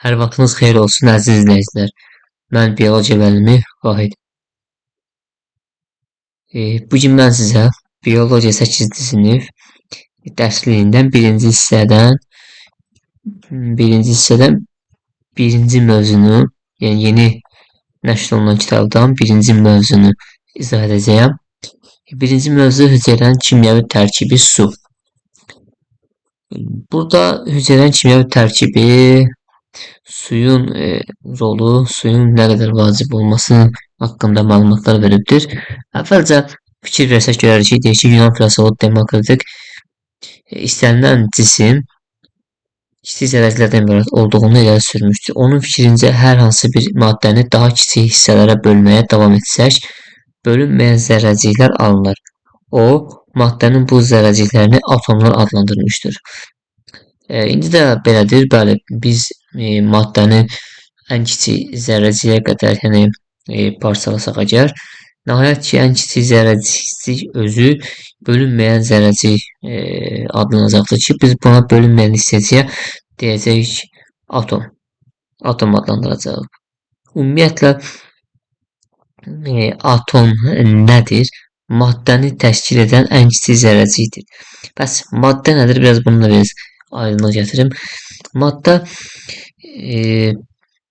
Hər vaxtınız xeyir olsun, əziz izləyicilər. Mən biologiya müəllimi Vahid. Bu gün mən sizə biologiya 8-ci sinif dərsliyindən birinci hissədən birinci mövzunu, yəni yeni nəşr olunan kitabdan birinci mövzunu izah edəcəyəm. Birinci mövzu hüceyrənin kimyəvi tərkibi su. Burada hüceyrənin kimyəvi tərkibi, suyun rolu, suyun nə qədər vacib olması haqqında məlumatlar veribdir. Əvvəlcə fikir versək görərik ki, deyir ki, Yunan filosofu Demokrit istənilən cisim kiçik zərrəciklərdən ibarət olduğunu irəli sürmüşdür. Onun fikrincə hər hansı bir maddəni daha kiçik hissələrə bölməyə davam etsək, bölünməyən zərrəciklər alınır. O, maddənin bu zərrəciklərini atomlar adlandırmışdır. İndi də belədir. Bəli, biz maddəni ən kiçik zərrəciyə qədər, yəni parçalasaq əgər, nəhayət ki, ən kiçik zərrəcik özü bölünməyən zərrəcik adlanacaqdır ki, biz buna bölünməyən hissəciyə deyəcəyik atom. Atom adlandıracağıq. Ümumiyyətlə atom nədir? Maddəni təşkil edən ən kiçik zərrəcikdir. Bəs maddə nədir? Biraz bununla biraz aydınlıq gətirim. Maddə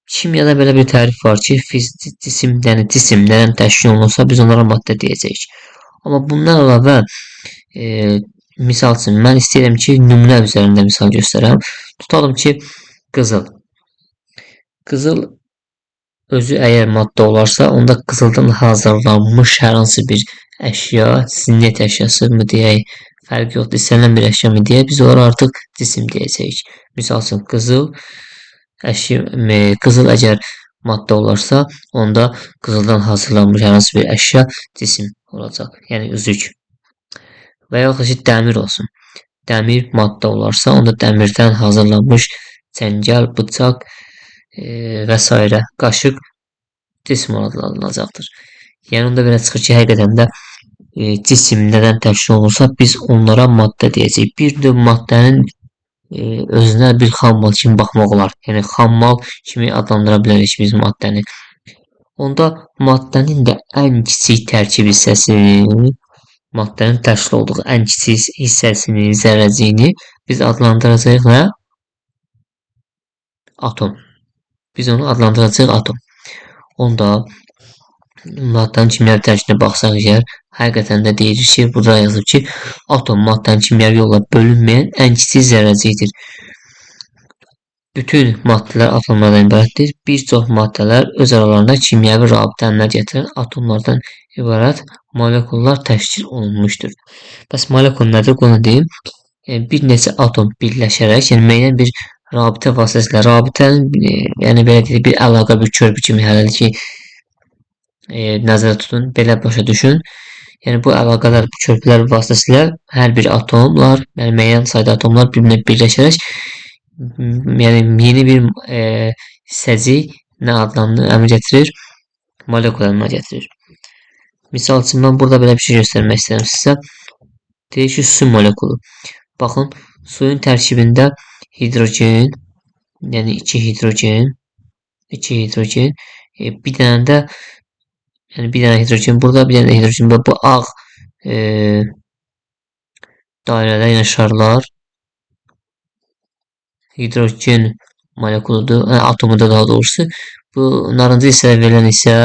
kimyada belə bir tərif var ki, fiziki cisim, yəni cisim nədən təşkil olunursa, biz onlara maddə deyəcəyik. Amma bundan əlavə misal üçün mən istəyirəm ki, nümunə üzərində misal göstərəm. Tutalım ki, qızıl. Qızıl özü əgər maddə olarsa, onda qızıldan hazırlanmış hər hansı bir əşya, zinət əşyası mı deyək, fərqi yoxdur, istənilən bir əşya mı deyək, biz onlara artıq cisim deyəcəyik. Misal üçün, qızıl əşya, qızıl əgər maddə olarsa, onda qızıldan hazırlanmış hər hansı bir əşya cisim olacaq. Yəni üzük. Və yaxud ki, dəmir olsun. Dəmir maddə olarsa, onda dəmirdən hazırlanmış çəngəl, bıçaq və s. qaşıq cisim adlanacaqdır. Yəni onda belə çıxır ki, həqiqətən də cisim nədən təşkil olunursa, biz onlara maddə deyəcəyik. Bir növ maddənin özünə bir xammal kimi baxmaq olar. Yəni xammal kimi adlandıra bilərik biz maddəni. Onda maddənin də ən kiçik tərkib hissəsini, maddənin təşkil olduğu ən kiçik hissəsini, zərrəciyini biz adlandıracağıq nə? Atom. Biz onu adlandıracağıq atom. Onda maddənin kimyəvi tərkibinə baxsaq əgər, həqiqətən də deyirik ki, burada yazılıb ki, atom maddənin kimyəvi yolla bölünməyən ən kiçik zərrəcikdir. Bütün maddələr atomlardan ibarətdir. Bir çox maddələr öz aralarında kimyəvi rabitə əmələ gətirən atomlardan ibarət molekullar təşkil olunmuşdur. Bəs molekul nədir? Bunu deyim. Yəni, bir neçə atom birləşərək, yəni müəyyən bir rabitə vasitəsilə, rabitənin, yəni belə deyək, bir əlaqə, bir körpü kimi hələlik ki, nəzərdə tutun, belə başa düşün. Yəni bu əlaqələr, bu körpülər vasitəsilə hər bir atomlar, yəni müəyyən sayda atomlar bir-birinə birləşərək, yəni yeni bir hissəcik nə adlanır, əmələ gətirir? Molekul əmələ gətirir. Misal üçün, mən burada belə bir şey göstərmək istəyirəm sizə. Deyir ki, su molekulu. Baxın, suyun tərkibində hidrogen, yəni 2 hidrogen, 2 hidrogen, bir dənə də, yəni bir dənə hidrogen burada, bir dənə də hidrogen burada. Bu ağ dairələr, yəni şarlar hidrogen molekuludur, atomudur daha doğrusu. Bu narıncı hissədə verilən isə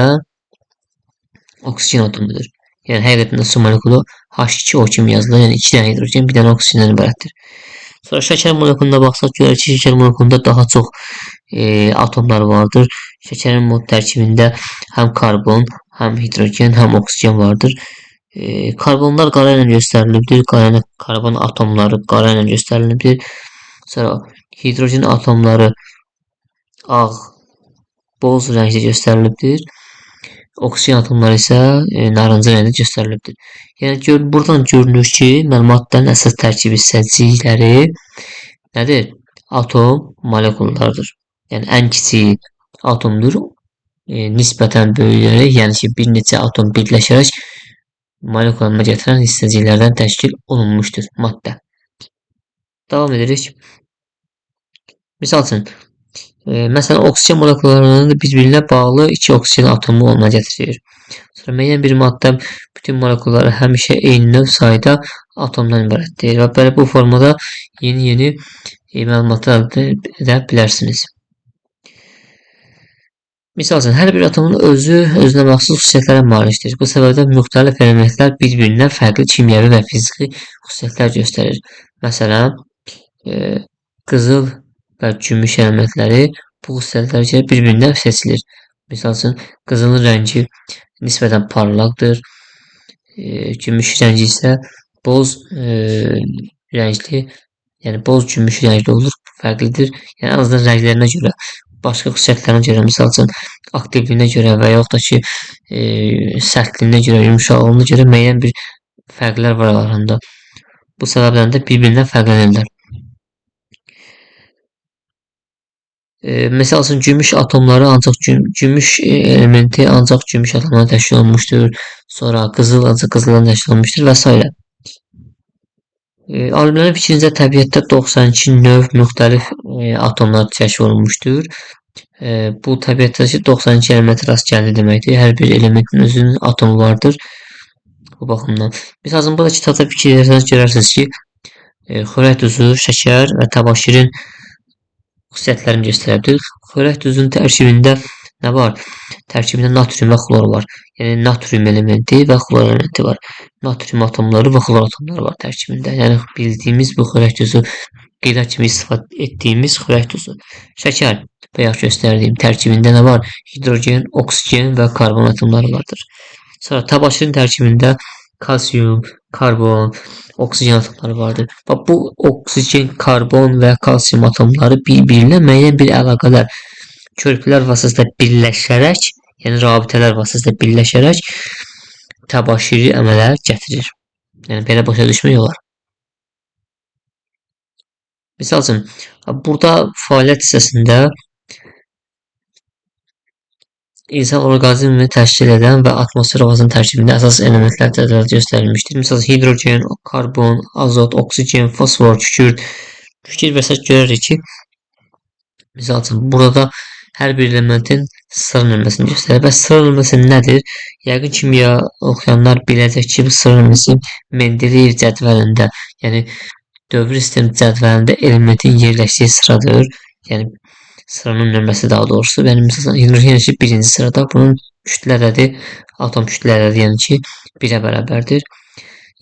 oksigen atomudur. Yəni həqiqətən də su molekulu H2O kimi yazılır. Yəni 2 dənə hidrogen, bir dənə oksigendən ibarətdir. Sonra şəkər molekuluna baxsaq görərik ki, şəkər molekulunda daha çox atomlar vardır. Şəkərin tərkibində həm karbon, həm hidrogen, həm oksigen vardır. Karbonlar qara ilə göstərilibdir. Qara ilə karbon atomları qara ilə göstərilibdir. Sonra hidrogen atomları ağ, boz rəngdə göstərilibdir. Oksigen atomları isə narıncı rəngdə göstərilibdir. Yəni buradan görünür ki, maddənin əsas tərkib hissəcikləri nədir? Atom molekullardır. Yəni ən kiçiyi atomdur. Nisbətən böyüyərək, yəni ki, bir neçə atom birləşərək molekul əmələ gətirən hissəciklərdən təşkil olunmuşdur maddə. Davam edirik. Misal üçün, Məsələn, oksigen molekullarının bir-birinə bağlı iki oksigen atomu olma gətirir. Sonra müəyyən bir maddə bütün molekulları həmişə eyni növ sayda atomdan ibarətdir və belə bu formada yeni-yeni məlumatlar əldə edə bilərsiniz. Misal üçün, hər bir atomun özü özünə məxsus xüsusiyyətlərə malikdir. Bu səbəbdən müxtəlif elementlər bir-birindən fərqli kimyəvi və fiziki xüsusiyyətlər göstərir. Məsələn, qızıl və gümüş elementləri bu xüsusiyyətlərə görə bir-birindən seçilir. Misal üçün, qızılın rəngi nisbətən parlaqdır. Gümüş rəngi isə boz rəngli, yəni boz gümüş rəngli olur, fərqlidir. Yəni ən azından rənglərinə görə, başqa xüsusiyyətlərinə görə, misal üçün aktivliyinə görə və yaxud da ki, sərtliyinə görə, yumşaqlığına görə müəyyən bir fərqlər var aralarında. Bu səbəbdən də bir-birindən fərqlənirlər. Məsəl üçün gümüş atomları ancaq gümüş elementi ancaq gümüş atomlardan təşkil olunmuşdur. Sonra qızıl ancaq qızıldan təşkil olunmuşdur və s. Alimlərin fikrincə təbiətdə 92 növ müxtəlif atomlar kəşf olunmuşdur. Bu təbiətdəki 92 elementə rast gəldi deməkdir. Hər bir elementin özünün atomu vardır. Bu baxımdan. Misal üçün burada kitabda fikir versəniz görərsiniz ki, xörək duzu, şəkər və təbaşirin xüsusiyyətlərini göstərə bilir. Xörək duzunun tərkibində nə var? Tərkibində natrium və xlor var. Yəni natrium elementi və xlor elementi var. Natrium atomları və xlor atomları var tərkibində. Yəni bildiyimiz bu xörək duzu, qida kimi istifadə etdiyimiz xörək duzu. Şəkər, bayaq göstərdiyim tərkibində nə var? Hidrogen, oksigen və karbon atomları vardır. Sonra təbaşirin tərkibində kalsium, karbon, oksigen atomları vardır. Bax, bu oksigen, karbon və kalsium atomları bir-birinə müəyyən bir əlaqələr, körpülər vasitəsilə birləşərək, yəni rabitələr vasitəsilə birləşərək təbaşiri əmələ gətirir. Yəni belə başa düşmək olar. Misal üçün, burada fəaliyyət hissəsində insan orqanizmini təşkil edən və atmosfer havasının tərkibində əsas elementlər cədvəli göstərilmişdir. Misal üçün, hidrogen, karbon, azot, oksigen, fosfor, kükürt. Fikir versək görərik ki, misal üçün, burada hər bir elementin sıra nömrəsini göstərir. Və sıra nömrəsi nədir? Yəqin kimya oxuyanlar biləcək ki, bu sıra nömrəsi Mendeleyev cədvəlində, yəni dövri sistem cədvəlində elementin yerləşdiyi sıradır. Yəni sıranın nömrəsi daha doğrusu. Yəni məsələn, hidrogen yerləşir birinci sırada. Bunun kütlə ədədi, atom kütlə ədədi, yəni ki, 1-ə bərabərdir.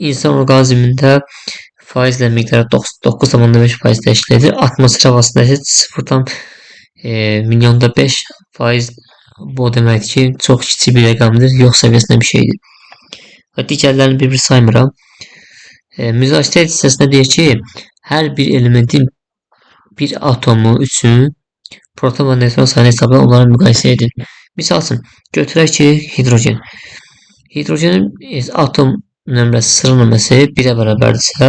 İnsan orqanizmində faizlə miqdarı 9,5% təşkil edir. Atmosfer havasında isə 0,5%, bu o deməkdir ki, çox kiçik bir rəqəmdir, yox səviyyəsində bir şeydir. Və digərlərini bir-bir saymıram. Müzakirə hissəsində deyir ki, hər bir elementin bir atomu üçün proton və neytron sayını hesablayıb onları müqayisə edin. Misal üçün, götürək ki, hidrogen. Hidrogenin atom nömrəsi, sıra nömrəsi 1-ə bərabərdirsə,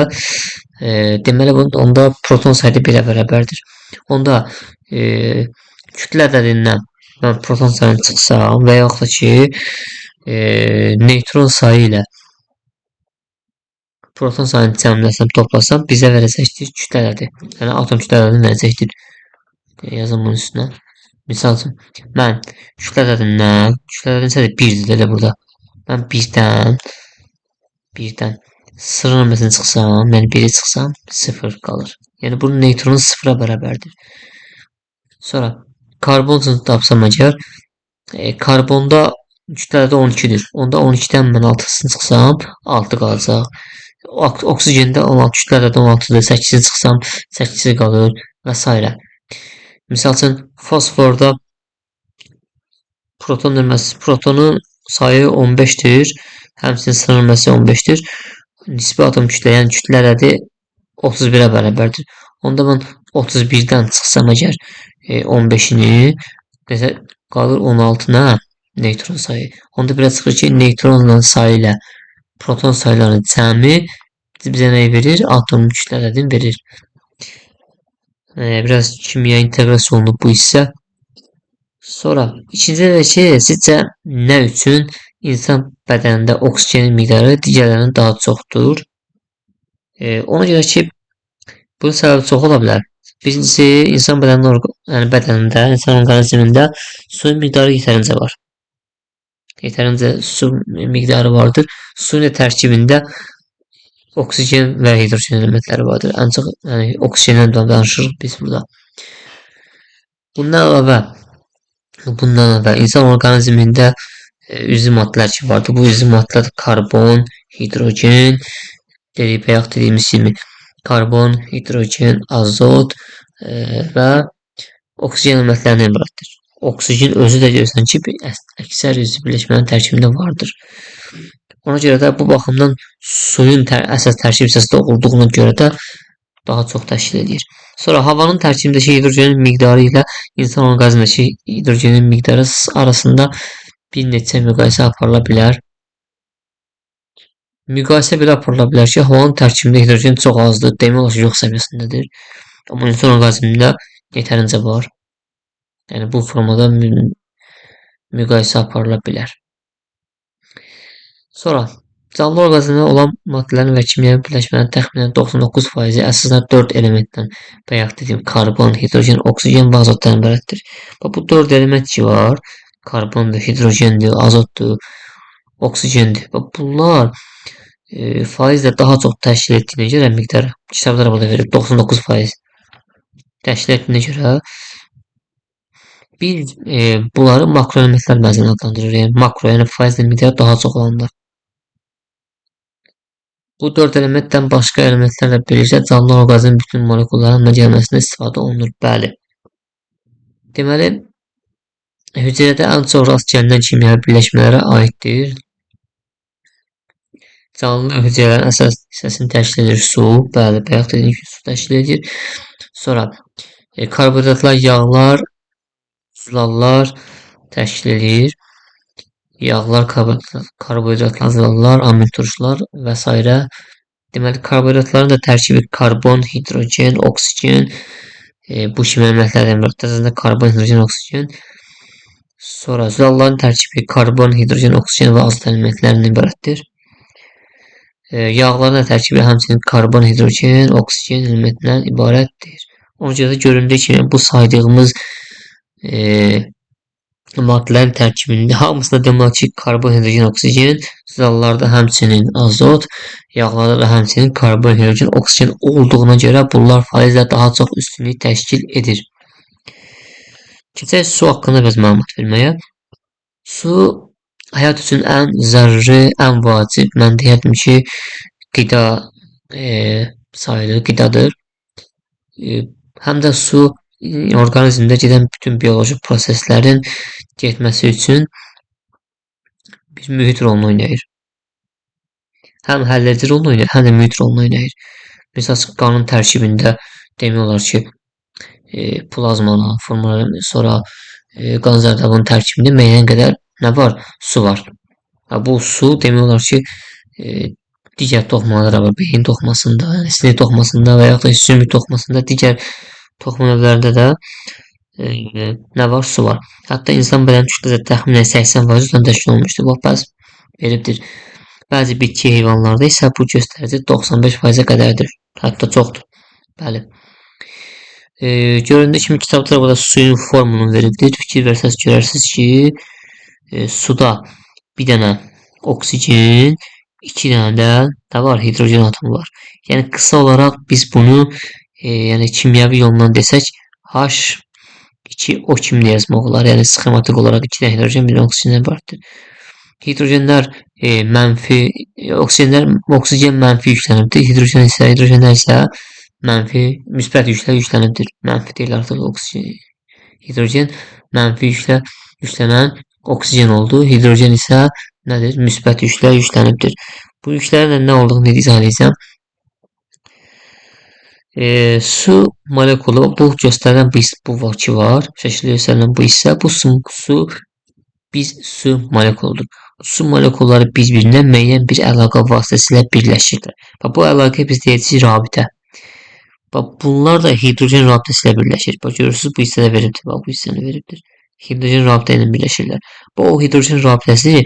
deməli onda proton sayı da 1-ə bərabərdir. Onda kütlə ədədindən mən proton sayını çıxsam və yaxud da ki, neytron sayı ilə proton sayını cəmləsəm, toplasam bizə verəcəkdir kütlə ədədi. Yəni atom kütlə ədədini verəcəkdir. Yazın bunun üstünə. Misal üçün, mən kütlə ədədindən, kütlə ədədi isə 1-dir elə burada. Mən birdən sıra nömrəsini çıxsam, yəni 1-i çıxsam 0 qalır. Yəni bunun neytronu 0-a bərabərdir. Sonra karbon üçün tapsam əgər, karbonda kütlə ədədi 12-dir. Onda 12-dən mən 6-sını çıxsam 6 qalacaq. Oksigendə 16, kütlə ədədi 16-dır. 8-ini çıxsam 8 qalır və s. Misal üçün, fosforda proton nömrəsi, protonun sayı 15-dir. Həmçinin sıra nömrəsi 15-dir. Nisbi atom kütlə, yəni kütlə ədədi 31-ə bərabərdir. Onda mən 31-dən çıxsam əgər 15-ini, nəsə qalır 16 nə? Neytron sayı. Onda belə çıxır ki, neytronla sayı ilə proton saylarının cəmi bizə nəyi verir? Atomun kütlə ədədini verir. Biraz kimya inteqrasiya olunub bu hissə. Sonra ikinci də ki, sizcə nə üçün insan bədənində oksigenin miqdarı digərlərindən daha çoxdur? Ona görə ki, bunun səbəbi çox ola bilər. Birincisi, insan bədənində, yəni bədənində, insan orqanizmində suyun miqdarı yetərincə var. Yetərincə su miqdarı vardır. Suyun da tərkibində oksigen və hidrogen elementləri vardır. Ancaq yəni oksigendən danışırıq biz burada. Bundan əlavə insan orqanizmində üzvü maddələr ki vardır. Bu üzvü maddələr karbon, hidrogen, bayaq dediyimiz kimi karbon, hidrogen, azot və oksigen elementlərindən ibarətdir. Oksigen özü də görürsən ki, əksər üzvü birləşmənin tərkibində vardır. Ona görə də bu baxımdan suyun əsas tərkib hissəsində olduğuna görə də daha çox təşkil edir. Sonra havanın tərkibindəki hidrogenin miqdarı ilə insan orqanizmindəki hidrogenin miqdarı arasında bir neçə müqayisə aparıla bilər. Müqayisə belə aparıla bilər ki, havanın tərkibində hidrogen çox azdır, demək olar ki, yox səviyyəsindədir. Amma insan orqanizmində yetərincə var. Yəni bu formada müqayisə aparıla bilər. Sonra canlı orqanizmdə olan maddələrin və kimyəvi birləşmələrin təxminən 99%-i əsasən 4 elementdən, bayaq dediyim karbon, hidrogen, oksigen və azotdan ibarətdir. Bax, bu 4 element ki var, karbondur, hidrogendir, azotdur, oksigendir. Bax, bunlar faizlə daha çox təşkil etdiyinə görə miqdarı, kitablar burada verib 99% təşkil etdiyinə görə biz bunları makroelementlər bəzən adlandırırıq. Yəni makro, yəni faizlə miqdarı daha çox olanlar. Bu 4 elementdən başqa elementlərlə birlikdə canlı orqanizmin bütün molekullarının əmələ gəlməsində istifadə olunur. Bəli. Deməli, hüceyrədə ən çox rast gəlinən kimyəvi birləşmələrə aiddir. Canlı hüceyrələrin əsas hissəsini təşkil edir su. Bəli, bayaq dediyim kimi su təşkil edir. Sonra karbohidratlar, yağlar, zülallar təşkil edir. Yağlar, karbohidratlar, zülallar, aminturşular və s. Deməli, karbohidratların da tərkibi karbon, hidrogen, oksigen, bu kimi elementlərdən ibarətdir. Əslində karbon, hidrogen, oksigen. Sonra zülalların tərkibi karbon, hidrogen, oksigen və azot elementlərindən ibarətdir. Yağların da tərkibi həmçinin karbon, hidrogen, oksigen elementindən ibarətdir. Ona görə də göründüyü kimi bu saydığımız maddələrin tərkibində hamısında demək ki, karbon, hidrogen, oksigen, zülallarda həmçinin azot, yağlarda da həmçinin karbon, hidrogen, oksigen olduğuna görə bunlar faizlə daha çox üstünlük təşkil edir. Keçək su haqqında biraz məlumat verməyə. Su həyat üçün ən zəruri, ən vacib, mən deyərdim ki, qida sayılır, qidadır. Həm də su orqanizmdə gedən bütün bioloji proseslərin getməsi üçün bir mühit rolunu oynayır. Həm həlledici rolunu oynayır, həm də mühit rolunu oynayır. Məsəl üçün, qanın tərkibində demək olar ki, plazmanın formaları, sonra qan zərdabının tərkibində müəyyən qədər nə var? Su var. Bu su demək olar ki, digər toxumalara var, beyin toxumasında, yəni sinir toxumasında və yaxud da sümük toxumasında, digər toxuma növlərində də nə var? Su var. Hətta insan bədəni kütləsi təxminən 80% sudan təşkil olunmuşdur. Bax, bəzi veribdir. Bəzi bitki heyvanlarda isə bu göstərici 95%-ə qədərdir. Hətta çoxdur. Bəli. Göründüyü kimi kitabda burada suyun formunu veribdir. Fikir versəniz görərsiniz ki, suda bir dənə oksigen, 2 dənə də nə var? Hidrogen atomu var. Yəni qısa olaraq biz bunu yəni kimyəvi yolla desək H2O kimi yazmaq olar. Yəni sxematik olaraq 2 dənə hidrogen, bir dənə oksigendən ibarətdir. Hidrogenlər mənfi, oksigenlər oksigen mənfi yüklənibdir. Hidrogen isə, hidrogenlər isə mənfi, müsbət yüklə yüklənibdir. Mənfi deyil artıq oksigen. Hidrogen mənfi yüklə yüklənən oksigen oldu. Hidrogen isə nədir? Müsbət yüklə yüklənibdir. Bu yüklərin də nə olduğunu izah edəcəm. Su molekulu bu göstərilən bu var ki var. Şəkildə göstərilən bu hissə bu su biz su molekuludur. Su molekulları bir-birinə müəyyən bir əlaqə vasitəsilə birləşirlər. Bax, bu əlaqəyə biz deyəcəyik rabitə. Bax, bunlar da hidrogen rabitəsi ilə birləşir. Bax, görürsünüz, bu hissədə veribdir. Bax, bu hissəni veribdir. Hidrogen rabitə ilə birləşirlər. Bu, o hidrogen rabitəsi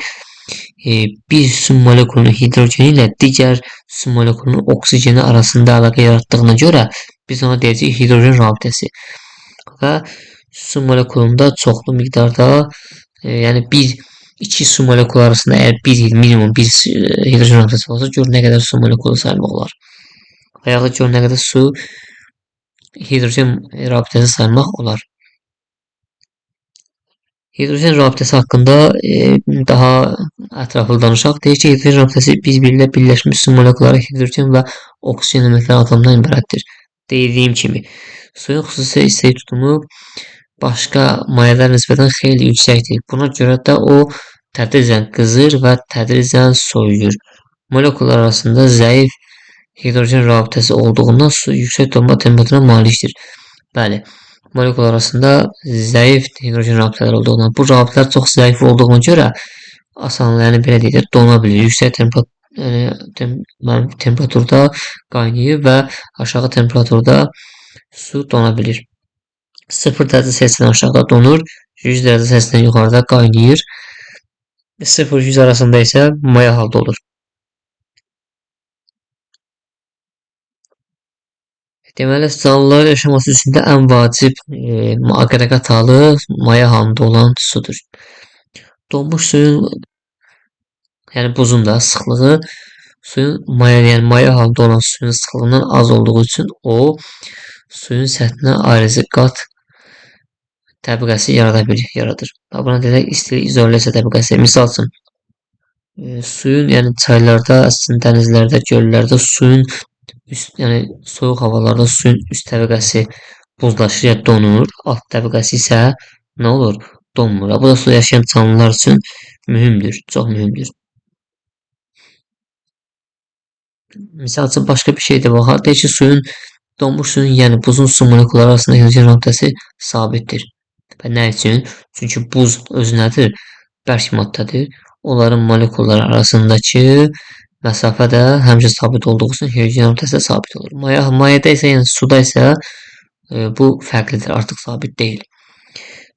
bir su molekulunun hidrogeni ilə digər su molekulunun oksigeni arasında əlaqə yaratdığına görə Biz ona deyəcəyik hidrogen rabitəsi. Və su molekulunda çoxlu miqdarda, yəni 1-2 su molekulu arasında əgər bir minimum bir hidrogen rabitəsi olsa, gör nə qədər su molekulu saymaq olar. Və yaxud gör nə qədər su hidrogen rabitəsi saymaq olar. Hidrogen rabitəsi haqqında daha ətraflı danışaq. Deyir ki, hidrogen rabitəsi bir-biri ilə birləşmiş su molekulları hidrogen və oksigen elementləri atomdan ibarətdir. Dediyim kimi, suyun xüsusi istilik tutumu başqa mayələrə nisbətən xeyli yüksəkdir. Buna görə də o tədricən qızır və tədricən soyuyur. Molekullar arasında zəif hidrogen rabitəsi olduğundan su yüksək donma temperaturuna malikdir. Bəli, molekul arasında zəif hidrogen rabitələri olduğundan, bu rabitələr çox zəif olduğuna görə asanlıqla, yəni belə deyək də, dona bilir. Yüksək temperaturda qaynayır və aşağı temperaturda su dona bilir. 0 dərəcə Selsidən aşağıda donur, 100 dərəcə Selsidən yuxarıda qaynayır. 0-100 arasında isə maya halda olur. Deməli, canlıların yaşaması üçün də ən vacib aqreqat halı maya halında olan sudur. Donmuş suyun, yəni buzun da sıxlığı suyun maya, yəni maya halında olan suyun sıxlığından az olduğu üçün o suyun səthinə ayrıca qat təbəqəsi yarada bilir, yaradır. Buna deyək istilik izolyasiya təbəqəsi. Misal üçün, suyun, yəni çaylarda, əslində dənizlərdə, göllərdə suyun üst, yəni soyuq havalarda suyun üst təbəqəsi buzlaşır ya donur, alt təbəqəsi isə nə olur? Donmur. Bu da suda yaşayan canlılar üçün mühümdür, çox mühümdür. Misal üçün, başqa bir şey də baxaq. Deyir ki, suyun, donmuş suyun, yəni buzun su molekulları arasında hidrogen rabitəsi sabitdir. Və nə üçün? Çünki buz özü nədir? Bərk maddədir. Onların molekulları arasındakı məsafə də həmişə sabit olduğu üçün hidrogen rabitəsi də sabit olur. Mayada isə, yəni suda isə bu fərqlidir, artıq sabit deyil.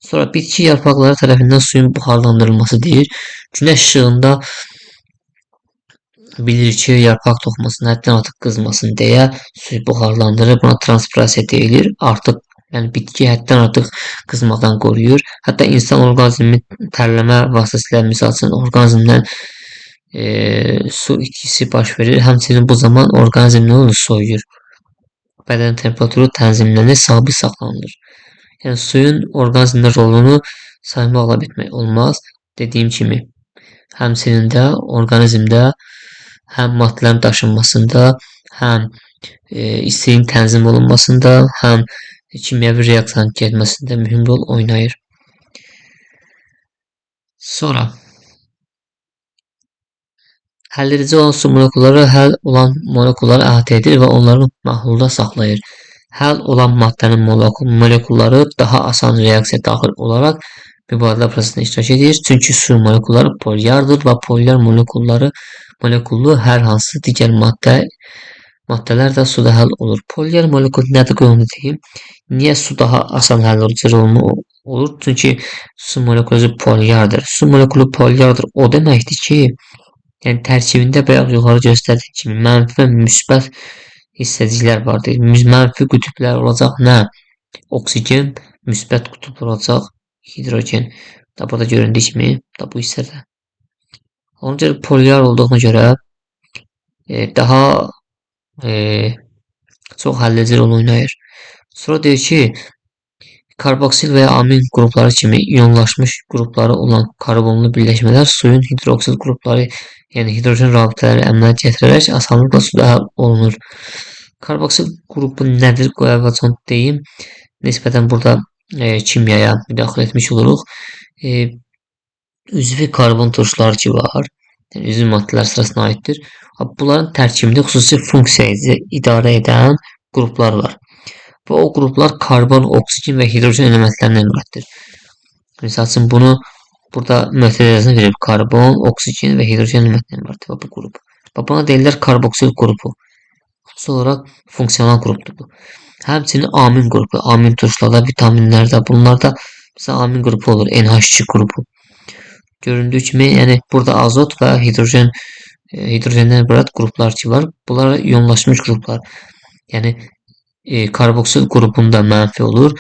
Sonra bitki yarpaqları tərəfindən suyun buxarlandırılması deyir. Günəş işığında bilir ki, yarpaq toxumasının həddən artıq qızmasın deyə suyu buxarlandırır. Buna transpirasiya deyilir. Artıq, yəni bitki həddən artıq qızmaqdan qoruyur. Hətta insan orqanizmi tərləmə vasitəsilə, misal üçün, orqanizmdən su itkisi baş verir. Həmçinin bu zaman orqanizm nə olur? Soyuyur. Bədən temperaturu tənzimlənir, sabit saxlanılır. Yəni suyun orqanizmdə rolunu saymaqla bitmək olmaz. Dediyim kimi, həmçinin də orqanizmdə həm maddələrin daşınmasında, həm istiliyin tənzim olunmasında, həm kimyəvi reaksiyanın getməsində mühüm rol oynayır. Sonra həlledici olan su molekulları həll olan molekulları əhatə edir və onları məhlulda saxlayır. Həll olan maddənin molekulları daha asan reaksiya daxil olaraq mübadilə prosesində iştirak edir. Çünki su molekulları polyardır və polyar molekullu hər hansı digər maddələr də suda həll olur. Polyar molekul nədir, qoy onu deyim. Niyə su daha asan həll olucu rolunu olur? Çünki su molekulu polyardır. Su molekulu polyardır. O deməkdir ki, yəni tərkibində bayaq yuxarı göstərdiyim kimi mənfi və müsbət hissəciklər vardır. Mənfi qütblər olacaq nə? Oksigen, müsbət qütb olacaq hidrogen. Da burada göründüyü kimi, da bu hissədə. Ona görə polyar olduğuna görə daha çox həlledici rol oynayır. Sonra deyir ki, karboksil və ya amin qrupları kimi iyonlaşmış qrupları olan karbonlu birləşmələr suyun hidroksil qrupları, yəni hidrogen rabitələri əmələ gətirərək asanlıqla suda həll olunur. Karboksil qrupu nədir? Qoy əvvəlcə onu deyim. Nisbətən burada kimyaya müdaxilə etmiş oluruq. Üzvi karbon turşuları ki var, yəni üzvi maddələr sırasına aiddir. Bunların tərkibində xüsusi funksiya idarə edən qruplar var. Və o qruplar karbon, oksigen və hidrogen elementlərindən ibarətdir. Misal üçün, bunu burada mötərizəsini verib. Karbon, oksigen və hidrogen elementlərindən ibarətdir bu qrup. Və buna deyirlər karboksil qrupu. Xüsusi olaraq funksional qrupdur bu. Həmçinin amin qrupu, amin turşularda, vitaminlərdə, bunlarda məsələn amin qrupu olur, NH2 qrupu. Göründüyü kimi, yəni burada azot və hidrogendən ibarət qruplar ki var. Bunlar iyonlaşmış qruplar. Yəni Karboksil qrupunda mənfi olur,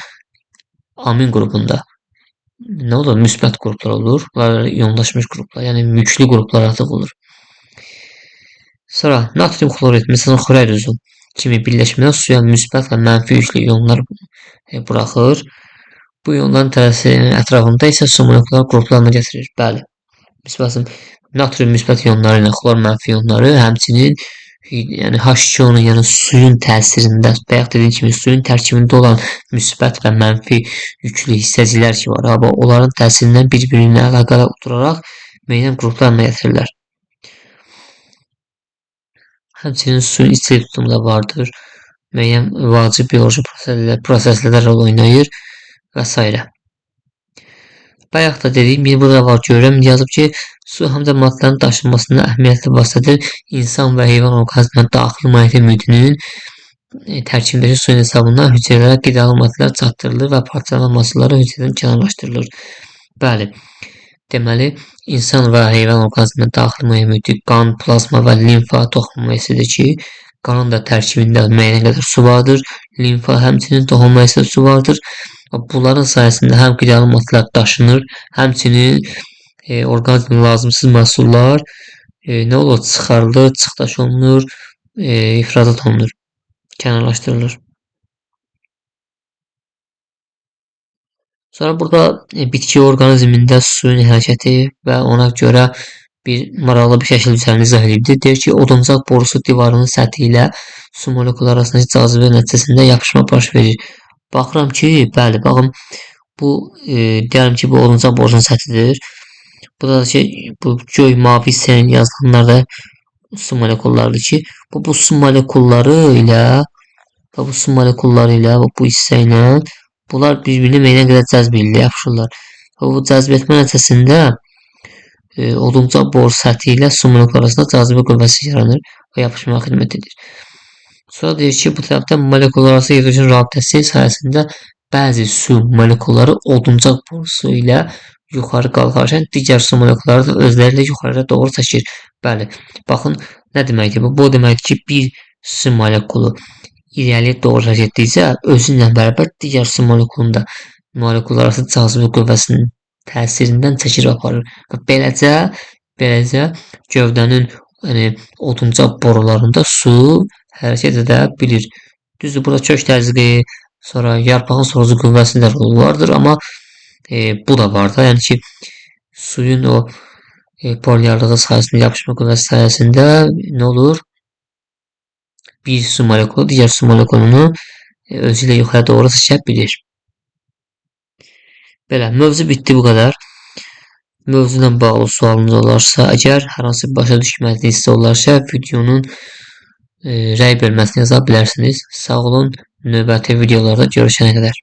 amin qrupunda nə olur? Müsbət qruplar olur. Bunlar iyonlaşmış qruplar, yəni yüklü qruplar artıq olur. Sonra natrium xlorid, məsələn, xörək duzu kimi birləşmələr suya müsbət və mənfi yüklü iyonlar buraxır. Bu iyonların təsirinin ətrafında isə su molekulları qruplarına gətirir. Bəli. Məsələn, natrium müsbət iyonları ilə xlor mənfi iyonları həmçinin yəni H2O-nun, yəni suyun təsirində, bayaq dediyim kimi suyun tərkibində olan müsbət və mənfi yüklü hissəciklər ki var, ha, onların təsirindən bir-birinə əlaqəli oturaraq müəyyən qruplarla gətirirlər. Həmçinin suyun istilik tutumu da vardır. Müəyyən vacib bioloji proseslərdə rol oynayır və s. Bayaq da dediyim, bir burada var görürəm. Yazıb ki, su həm də maddələrin daşınmasında əhəmiyyətli vasitədir. İnsan və heyvan orqanizminə daxili maye mühitinin tərkibindəki suyun hesabına hüceyrələrə qidalı maddələr çatdırılır və parçalanan məhsulları hüceyrədən kənarlaşdırılır. Bəli. Deməli, insan və heyvan orqanizminə daxili maye mühiti qan, plazma və limfa toxum mayesidir ki, qanın da tərkibində müəyyən qədər su vardır. Limfa həmçinin toxum mayesində su vardır. Bunların sayəsində həm qidalı maddələr daşınır, həmçinin orqanizmə lazımsız məhsullar nə olur? Çıxarılır, çıxdaş olunur, ifracat olunur, kənarlaşdırılır. Sonra burada bitki orqanizmində suyun hərəkəti və ona görə bir maraqlı bir şəkil üzərində izah edibdir. Deyir ki, oduncaq borusu divarının səthi ilə su molekulları arasındakı cazibə nəticəsində yapışma baş verir. Baxıram ki, bəli, baxın, bu deyəlim ki, bu oduncaq borusunun səthidir. Bu da ki, bu göy, mavi hissənin yazılanlar da su molekullarıdır ki, bu su molekulları ilə və bu su molekulları ilə və bu hissə ilə bunlar bir-birinə müəyyən qədər cəzb edirlər, yapışırlar. Və bu cəzb etmə nəticəsində oduncaq boru səthi ilə su molekulları arasında cazibə qüvvəsi yaranır və yapışmağa xidmət edir. Sonra deyir ki, bu tərəfdə molekullar arası hidrogen rabitəsi sayəsində bəzi su molekulları oduncaq borusu ilə yuxarı qalxarkən digər su molekulları da özləri ilə yuxarıya doğru çəkir. Bəli, baxın, nə deməkdir bu? Bu deməkdir ki, bir su molekulu irəliyə doğru hərəkət etdikcə özü ilə bərabər digər su molekulunu da molekullar arası cazibə qüvvəsinin təsirindən çəkir aparır. Və beləcə gövdənin, yəni oduncaq borularında su hərəkət edə bilir. Düzdür, burada kök təzyiqi, sonra yarpağın sorucu qüvvəsinin də rolu vardır, amma bu da var da. Yəni ki, suyun o polyarlığı sayəsində, yapışma qüvvəsi sayəsində nə olur? Bir su molekulu digər su molekulunu özü ilə yuxarı doğru çəkə bilir. Belə, mövzu bitdi bu qədər. Mövzu ilə bağlı sualınız olarsa, əgər hər hansı bir başa düşmədiyiniz olarsa, videonun rəy bölməsinə yaza bilərsiniz. Sağ olun, növbəti videolarda görüşənə qədər.